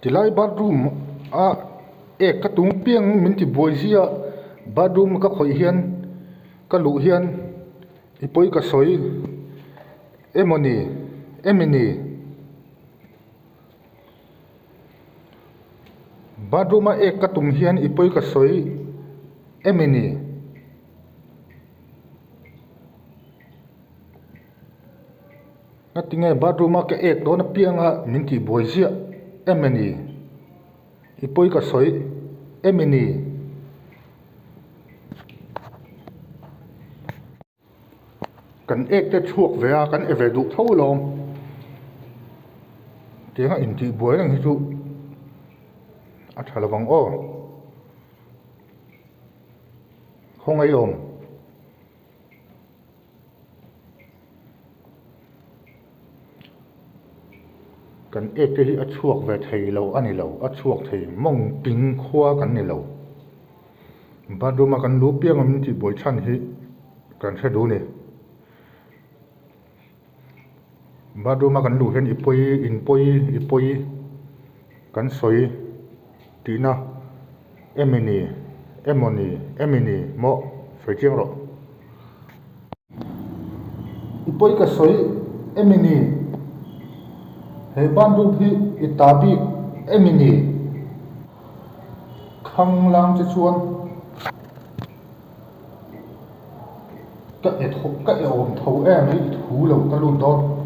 Tilai bathroom a ek ka tum piang min ti buai zia bathroom ka khawih hian ka luh hian i pawi ka sawi emawni emini bathroom a ek ka tum hian i pawi ka sawi emini. Ngatinge bathroom a ka ek dawn apianga min tih buai ziah em a ni? I pawi ka sawi em a ni? Kan ek te chhuak ve a, kan e ve duh tho alawm. Tianga intih buai reng hi chu a tha lovang aw. Khawngaih awm. Kan ek te hi a chhuak ve thei lo a ni lo, a chhuak thei mawng ping khua kan ni lo. Bathroom a kan lu piang a min tih buai chhan hi kan hre duh a ni. Bathroom a kan luh hian i pawi in pawi i pawi kan sawi tihna emaw ni emaw ni emaw ni maw sawi chiang rawh. I pawi ka sawi emaw ni he bathroom hi i ta bik emaw ni khanglang che chuan. Ka e tho ka e awm tho em i thu lo ka lut dawn.